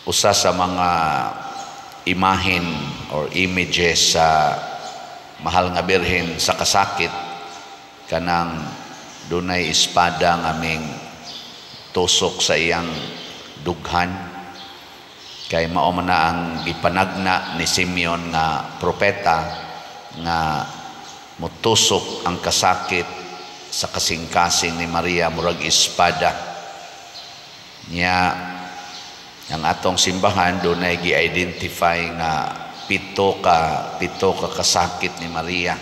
Usa sa mga imahen or images sa Mahal nga Birhen sa kasakit, kanang dunay espada nga aming tusok sa iyang dughan, kay mao man na ang gipanagna ni Simeon nga propeta nga mutusok ang kasakit sa kasing-kasing ni Maria, murag espada niya. Ang atong simbahan dunay gi-identify nga pito ka kasakit ni Maria.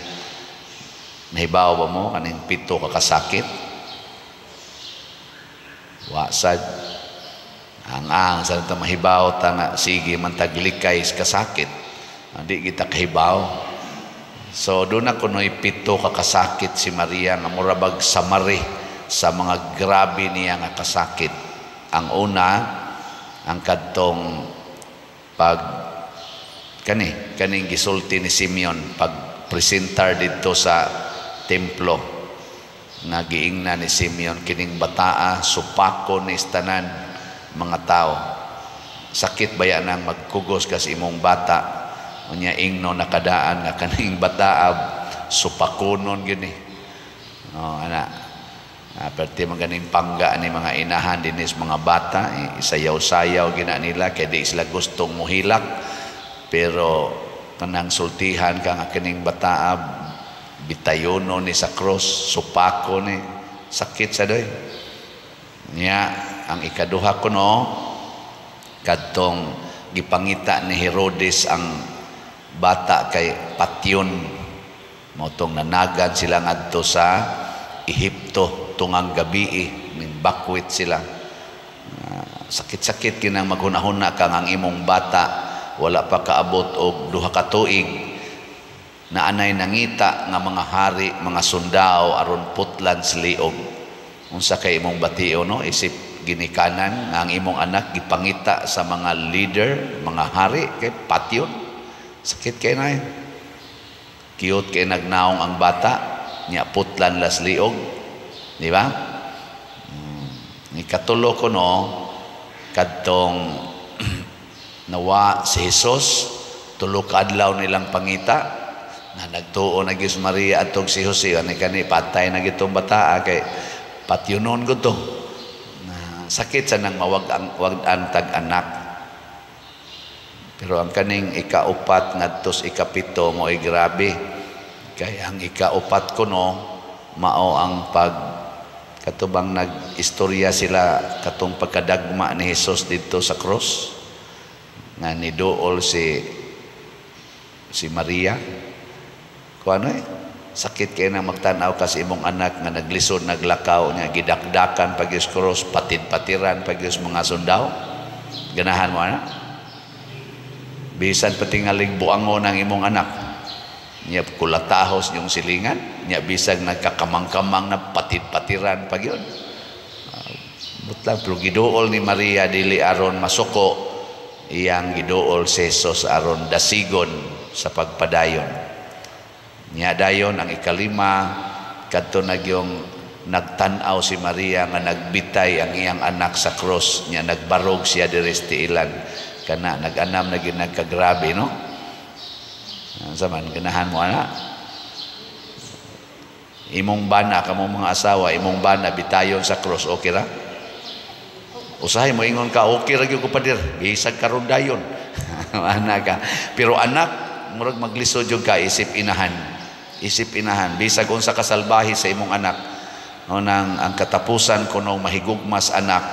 Nahibaw ba mo kaning pito ka kasakit? Wa sad. Ang sa ta mahibaw ta nga sige man taglikay sa kasakit. Hindi kita kahibaw. So doon na kuno'y pito ka kasakit si Maria nga mura bag summary sa mga grabe niya nga kasakit. Ang una, ang kadtong pag kani kaning gisulti ni Simeon pag presentar didto sa templo nga giingna ni Simeon, "Kining bataa supako ni tanan mga tao." Sakit baya nang magkugos kas imong bata, unya ingno nakadaan nga kaning bataa supakonon gini. Oh, ana. Perti man ganing pangga ni mga inahan dinis mga bata, isayaw-sayaw gina nila kay di sila gustong muhilak, pero kanang sultihan ka nga kining bataa bitayono ni sa cross, supako ni, sakit sa doy. Nya ang ikaduha kuno, kadtong gipangita ni Herodes ang bata kay patyon, mao tong nanagan sila ngadto sa Ehipto tungang gabi, ning bakwit sila. Sakit-sakit kinang maghunahuna ka ang imong bata wala pa kaabot og 2 ka tuig na anay nangita nga mga hari, mga sundao aron putlan sa liog. Unsa kay imong batio, no, isip ginikanan nga ang imong anak gipangita sa mga leader, mga hari kay patyon? Sakit kay na. Cute kay nagnaong ang bata nya putlan las liog, di ba? Ni katulo ko no, kadtong nawa si Jesus, 3 ka adlaw nilang pangita na nagtuo na gyud si Maria atong si Jose ani kani patay na gitong bataa kay patyunon ko to. Na sakit sa nang mawag ang wag-an tag anak. Pero ang kaning ikaupat ngadto sa ikapito mo ay grabe, kay ang ikaupat ko no mao ang pag katubang nag-istorya sila katong pagkadagma ni Jesus didto sa cross nga niduol si Maria. Kung ano eh, sakit kay na magtanaw kasi imong anak nga naglisod naglakaw niya gidakdakan pag cross, patid-patiran pag mga sundao. Ganahan mo ana? Bisan patingaling buangon ang imong anak niya, kulatahos yung silingan niya, bisag nagkakamang-kamang na, patid-patiran pag yun. Butlang, pero giduol ni Maria dili aron masuko, iyang giduol si Jesus aron dasigon sa pagpadayon niya. Dayon ang ikalima, kadto nagyong nagtan-aw si Maria nga nagbitay ang iyang anak sa cross niya, nagbarog siya diri sa tiilan. Kana nag-anam na gyud nagkagrabe, no? Sa man ganahan mo ana? Imong bana, kamo mga asawa, imong bana bitayon sa cross, okay ra? Usahay mo ingon ka, "Okay ra gyud ko, pader, bisag karon dayon." Ana ka. Pero anak, murag maglisod jud ka isip inahan. Isip inahan, bisag unsa ka salbahe sa imong anak. No, nang ang katapusan kunong mahigugmas anak,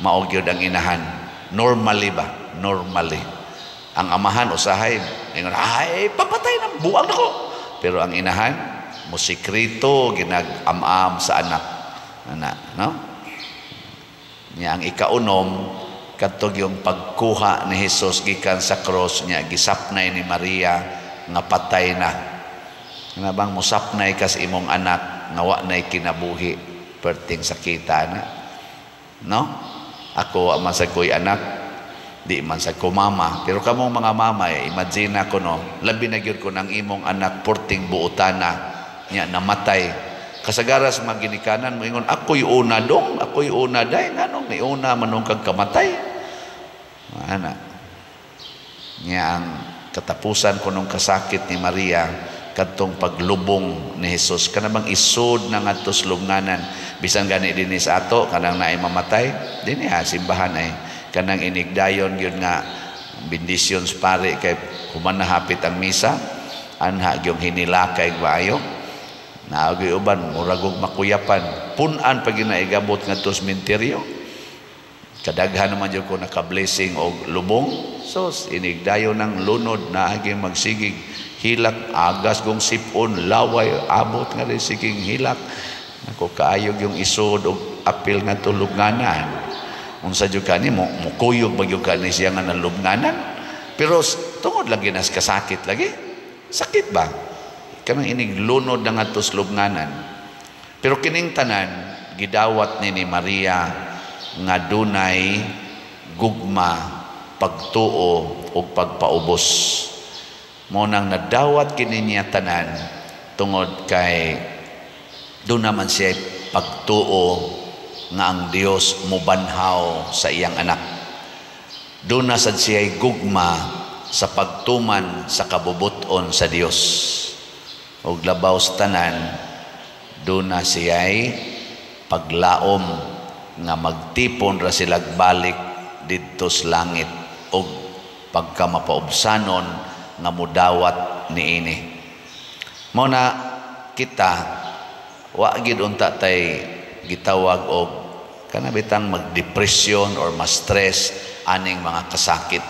mao gyud ang inahan. Normally ba? Normally. Ang amahan usahay ingon, "Ay, papatay na, buang nako." Pero ang inahan musikreto ginag-am-am sa anak. Ana, no? Nya ang ikaunom, kadtog yung pagkuha ni Jesus gikan sa cross niya gisapnay ni Maria nga patay na. Nga bang musapnay kas imong anak nga wa nay kinabuhi, perting sakita na. No? Ako wa man sa ko'y anak, di man sa ko mama, pero kamong mga mama, eh, imagine ako no, labi na gyud ko ng imong anak porting buotana niya namatay. Kasagara sa mga ginikanan mo ingon, "Ako'y una dong, ako'y una day, nganong ni una manong kag kamatay?" Ana. Nya ang katapusan kunong kasakit ni Maria kadtong paglubong ni Jesus, kana bang isod na ngadto sa lubnganan. Bisan gani dinhi sa ato, kanang naay mamatay dinhi ha simbahan ay kanang inigdayon gyud nga bendisyon sa pare kay human na hapit ang misa, anha gyung hinilakay maayo. Naagay uban murag og makuyapan, pun-an pag ginaigabot ngadto sa sementeryo. Kadaghan naman jud ko naka-blessing og lubong. So inigdayon ng lunod, naagi magsigig hilak, agas gong sipon, laway abot nga rin siging hilak. Ako kaayog yung isod og apil nga lubnganan. Unsa jud kani mo mukuyog ba gyud kani siya nga nalubnganan? Pero tungod lagi nas kasakit lagi. Sakit ba? Kanang inig lunod na ngadto sa lubnganan. Pero kining tanan gidawat ni Maria nga dunay gugma, pagtuo ug pagpaubos. Mo nang nadawat kini niya tanan tungod kay doon naman siya pagtuo nga ang Dios mobanhaw sa iyang anak. Doon na sad siya gugma sa pagtuman sa kabubuton sa Dios. Og labaw sa tanan, doon na siya paglaom nga magtipon ra silag balik didto sa langit og pagka mapaubsanon nga mudawat niini. Mao na kita wa gid unta tay gitawag og kana bitang magdepresyon or ma-stress aning mga kasakit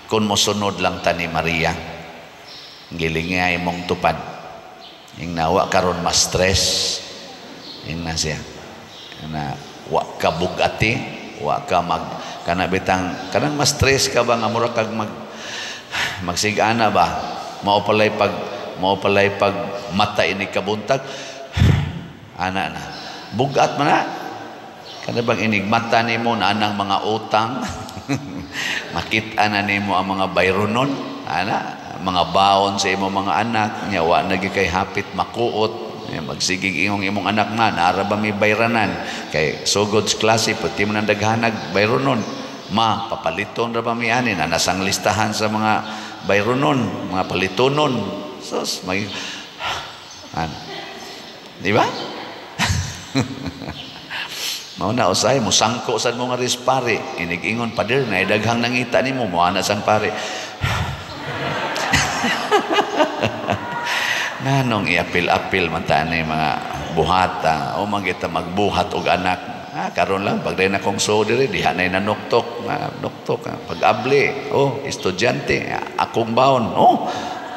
kun mosunod lang ta ni Maria. Gilingay mong tupad. Ing nawa karon ma-stress ing na siya. Na wa ka bugati, wa ka mag kana bitang kanang ma-stress ka ba nga mura kag magsigana ba, mao palay pag mata ini kabuntag ana na bugat man na kana bang inigmata nimo na anang mga utang. Makita na nimo ang mga bayronon ana, mga baon sa imong mga anak nya wa na gyud kay hapit makuot. Magsigig ingong imong anak na naara ba may bayranan kay sugod sa klase pati mo nang daghanag bayronon, ma papaliton ra ba mi ani na nasang listahan sa mga bayronon, mga palitonon. Sus mag ano, di ba? Mao na usay musangko sad mo nga rispare inig-ingon pader na daghang nangita nimo mo ana sang pare. Nganong iapil-apil man ta ni mga buhata o man kita magbuhat og anak. Karon lang pag na kong so diri diha nay nanuktok, nuktok pag-abli, oh estudyante akong baon, oh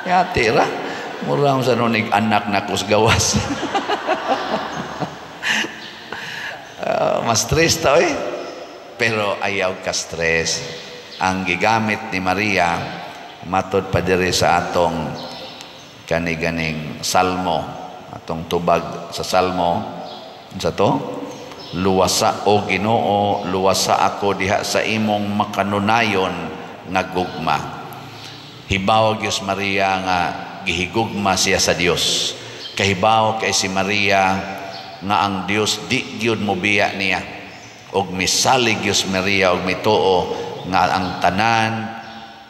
yati ra mura sa nunig anak na kus gawas. Mas stress ta oy. Pero ayaw ka stress. Ang gigamit ni Maria matod pa diri sa atong kaniganing salmo, atong tubag sa salmo unsa to? Luwasa o Ginoo, luwasa ako diha sa imong makanunayon nga gugma. Hibaw gyud Maria nga gihigugma siya sa Dios. Kahibaw kay si Maria nga ang Dios di gyud mobiya niya. Og misalig gyud Maria og mituo nga ang tanan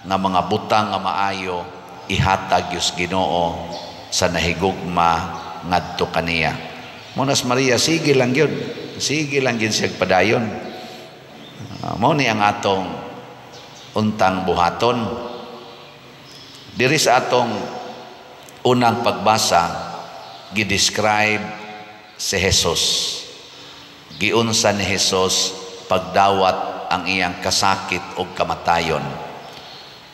nga mga butang nga maayo ihatag gyud Ginoo sa nahigugma ngadto kaniya. Monas Maria sige lang gyud. Sige lang gyud siya padayon. Mao ni ang atong untang buhaton. Diri sa atong unang pagbasa gi-describe si Jesus. Giunsa ni Jesus pagdawat ang iyang kasakit og kamatayon.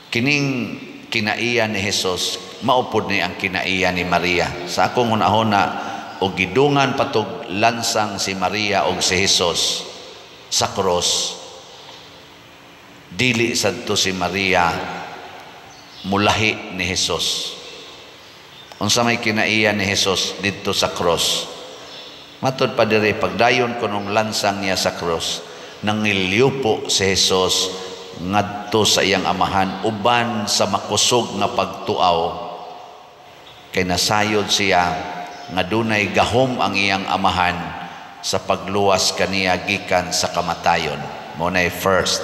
Kining kinaiya ni Jesus maupod ni ang kinaiya ni Maria. Sa akong hunahuna og gidungan patog lansang si Maria og si Jesus sa cross, dili sadto si Maria mulahi ni Jesus. Unsa may kinaiya ni Jesus didto sa cross? Matod pa diri pagdayon kunong lansang niya sa cross, nangilyupo si Jesus ngadto sa iyang amahan uban sa makusog nga pagtuaw, kay nasayod siya nga dunay gahom ang iyang amahan sa pagluwas kaniya gikan sa kamatayon. Mo nay first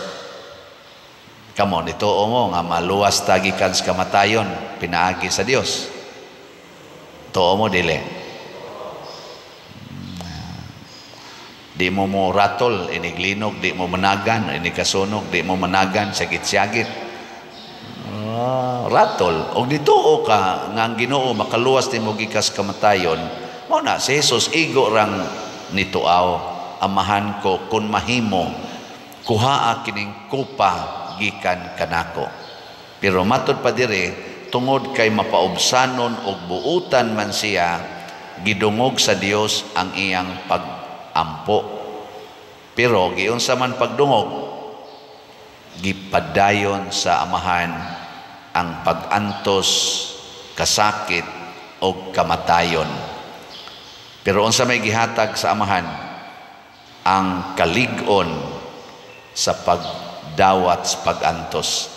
Kamo, nituo mo nga maluwas ta gikan sa kamatayon pinaagi sa Dios? Tuo mo, dili? Di mo mo ratol iniglinog, di mo managan inikasunog, di mo managan syagit-syagit. Ratol og nituo ka nga ang Ginoo makaluwas nimo gikas kamatayon. Mao na si Jesus, igo rang nituaw, "Amahan ko, kun mahimo, kuhaa kining kupa gikan kanako." Pero matud pa dire, tungod kay mapaubsanon og buutan man siya, gidungog sa Dios ang iyang pag-ampo. Pero giunsa man pagdungog, gipadayon sa Amahan ang pag-antos, kasakit og kamatayon. Pero unsa may gihatag sa Amahan? Ang kalig-on sa pagdawat sa pag-antos.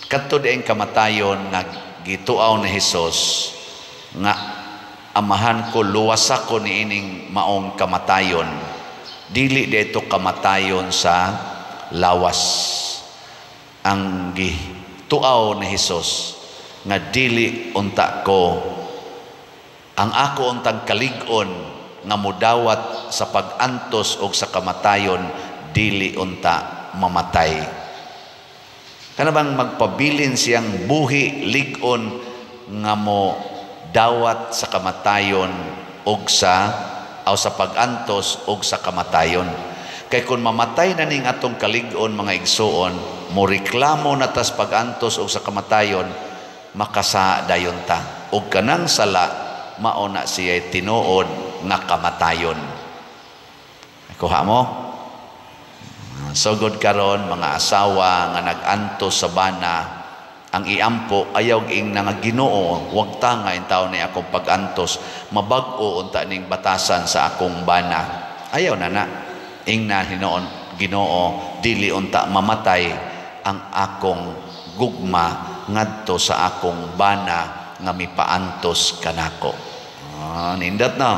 Kadto dieng kamatayon nga gituaw ni Hesus nga, "Amahan ko, luwas ako niining maong kamatayon," dili dito kamatayon sa lawas. Ang gituaw ni Hesus nga dili unta ko, ang ako untang kalig-on nga mudawat sa pag-antos og sa kamatayon, dili unta mamatay. Kana bang magpabilin siyang buhi, lig-on nga mo dawat sa kamatayon og sa aw sa pag-antos og sa kamatayon. Kay kung mamatay na ning atong kalig-on, mga igsuon, mo reklamo na tas pag-antos og sa kamatayon, makasa dayon ta. Og kanang sala, mao na siya tinuod nga kamatayon. Kuha mo? Sugod karon, mga asawa nga nag-antos sa bana, ang iampo, ayaw ing nga, "Ginoo, wag ta nga intaw ni akong pag-antos, mabag-o unta ning batasan sa akong bana." Ayaw na na. Ing na hinoon, "Ginoo, dili unta mamatay ang akong gugma ngadto sa akong bana nga mipaantos kanako." Nindot, no?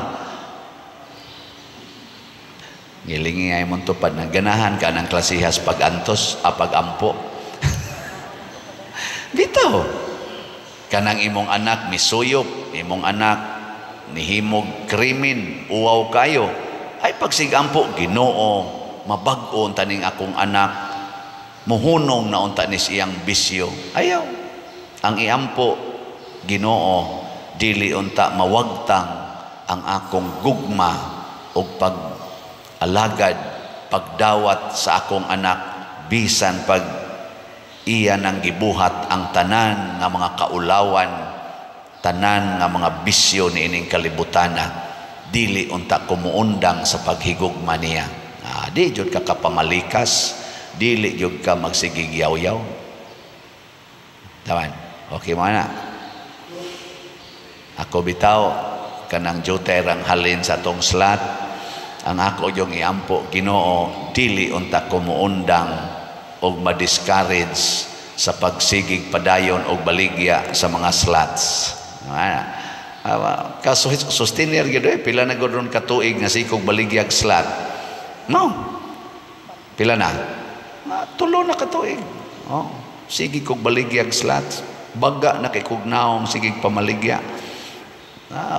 Ngilingi ay mong tupad na ganahan ka ng klasihas pag-antos, pag-ampo. Bitaw. Kanang imong anak misuyop, imong anak nihimog krimen, uwaw kayo. Ay pagsigampo, "Ginoo, mabag-o unta ning akong anak, muhunong na unta ni siyang bisyo." Ayaw. Ang iampo, "Ginoo, dili unta mawagtang ang akong gugma og pag-alagad, pagdawat sa akong anak, bisan pag iya nang gibuhat ang tanan nga mga kaulawan, tanan nga mga bisyo niining kalibutana, dili unta kumuundang sa paghigugma niya." Di jud ka kapamalikas, dili jud ka magsigig yaw-yaw. Tawan, okay mo na. Ako bitaw, kanang joter ang halin sa atong slot, ang ako yung iampo, "Ginoo, dili unta kumuundang og ma-discourage sa pagsigig padayon og baligya sa mga slots." Ka sustainer gyud eh, pila na gud ron katuig nga sikog baligyag slot. No. Pila na? 3 na katuig. Oh, sige kog baligyag slots. Baga na kay kog naong sige pamaligya.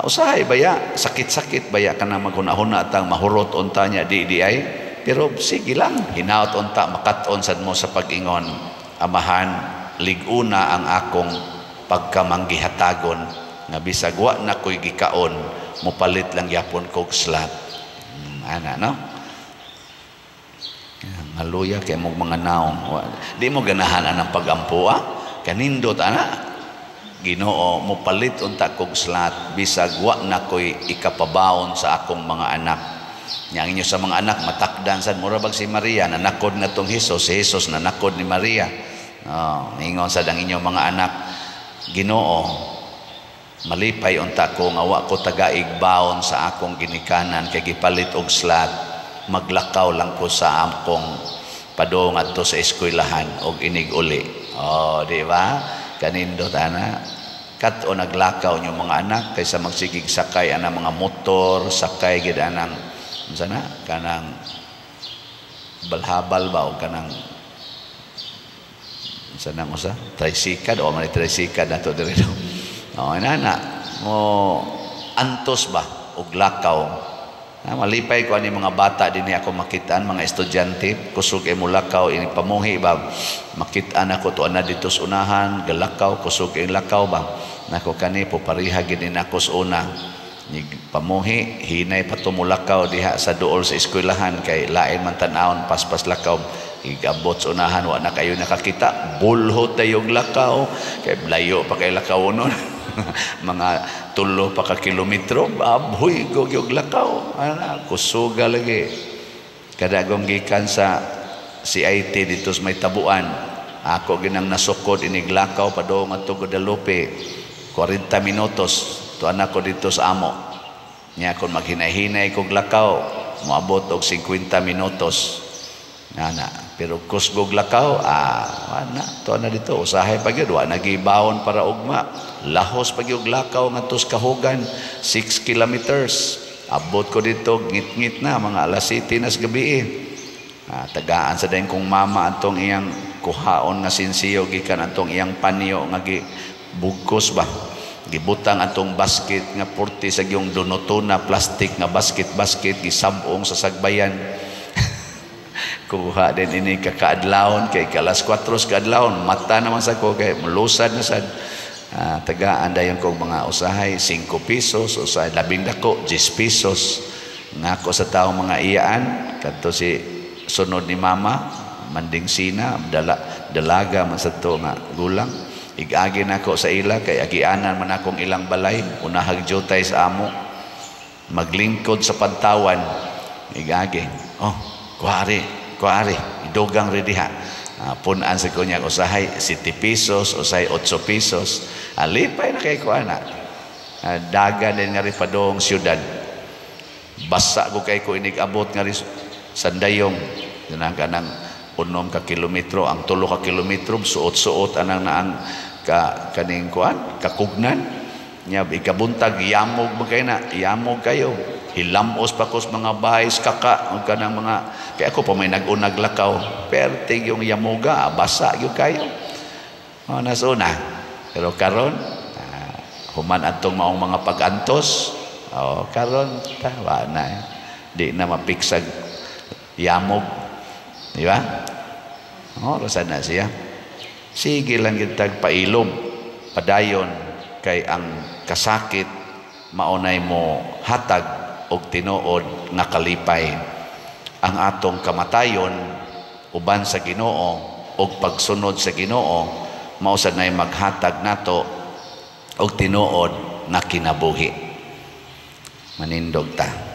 Usahay baya, sakit-sakit baya kana maghuna-huna atang mahurot unta niya di di ay. Pero sige lang, hinaot unta makat-on sad mo sa pag-ingon, "Amahan, lig-una ang akong pagkamanggihatagon nga bisag wa na ko'y gikaon, mopalit lang yapon kog slot." Ana, no? Ngaluya kay mong mga naong. Di mo ganahan anang pag-ampo, ah? Kanindot ana. "Ginoo, mopalit unta kog slot bisag wa na ko'y ikapabaon sa akong mga anak." Nya ang inyo sa mga anak matakdan sad, mura bag si Maria nanakod na tong Hesus, si Hesus nanakod ni Maria. Oh, ingon sad ang inyong mga anak, "Ginoo, malipay unta ko nga wa ko tagaig baon sa akong ginikanan kay gipalit og slot, maglakaw lang ko sa akong padung adto sa eskwelahan og inig uli." Oh, di ba? Kanindot ana. Kat-o naglakaw inyong mga anak kaysa magsigig sakay ana mga motor, sakay gid anang unsa na kanang balhabal ba o kanang Sa nang usa tricycle o man tricycle nato diri, no? Oh, inana mo antos ba og lakaw. Ah, malipay ko ani mga bata dinhi ako makitaan, mga estudyante, kusog kay mulakaw ini pamuhi ba. Makitaan ako to na dito sa unahan galakaw, kusog kay lakaw ba. Nako, kani po pareha gid ni nako sa una. Nig pamuhi, hinay pa to mulakaw diha sa duol sa eskwelahan kay lain man tan-awon, paspas lakaw. Igabot sa unahan, wa na kayo nakakita, bulhot dayong lakaw kay layo pa kay lakaw nun, mga 3 pa ka kilometro, abhoy go gyud lakaw ana, kusuga lagi. Kadagong gikan sa CIT dito sa may tabuan, ako ginang nasukod iniglakaw padung adto Guadalupe, 40 minutos to anak ko dito sa amo niya. Kung maghinay-hinay kog lakaw, moabot og 50 minutos ana, pero kusgog lakaw, ah, ana to na dito usahay pa gyud, wa nagibawon para ugma, lahos pa gyud lakaw ngadto sa Kahugan, 6 kilometers. Abot ko dito ngit-ngit na, mga alas 7 na sa gabi eh. Ah, tagaan sa dayon kong mama atong iyang kuhaon nga sinsiyo gikan atong iyang panyo nga gi bugkos ba, gibutang atong basket nga purti sa giyong dunotona plastic nga basket basket, gisabong sa sagbayan. Kuha din ini kakaadlawon kay kalas 4 sa kaadlawon, mata naman sa ko kay mulusad na sad. Ah, tagaan dayon kog mga usahay 5 pesos, usahay labing dako 10 pesos. Ngako sa taong mga iyaan kadto si sunod ni mama, Manding Sina, dala, dalaga man sa to nga gulang. Igagi nako sa ila kay agianan man akong ilang balay, unahag jutay sa amo, maglingkod sa Pantawan. Igagi, "Oh, kuari, kuari, idugang ri diha." Punan sa kunya usahay 7 pesos, usahay 8 pesos. Alipay na kay ko ana. Dagan din nga ri padong syudad, basa ko kay ko inig abot nga ri Sandayong, kanang kanang 6 ka kilometro, ang 3 ka kilometro suot-suot anang naang ka kaning kuan kakugnan nya. Ikabuntag, yamog man kay na, yamog kayo, hilamos pa ko sa mga bahay kaka ug kanang mga kay ako pa may nag-unag lakaw, perting yung yamoga, basa gyud kayo. Oh, nasuna. Pero karon, human atong maong mga pag-antos, oh, karon tawa na eh. Di na mapiksag yamog, di ba? Oh, rasa na siya. Sige lang gitag pailob padayon kay ang kasakit maunay mo hatag og tinuod nga kalipay. Ang atong kamatayon uban sa Ginoo og pagsunod sa Ginoo mao sad nay maghatag nato og tinuod nga kinabuhi. Manindog ta.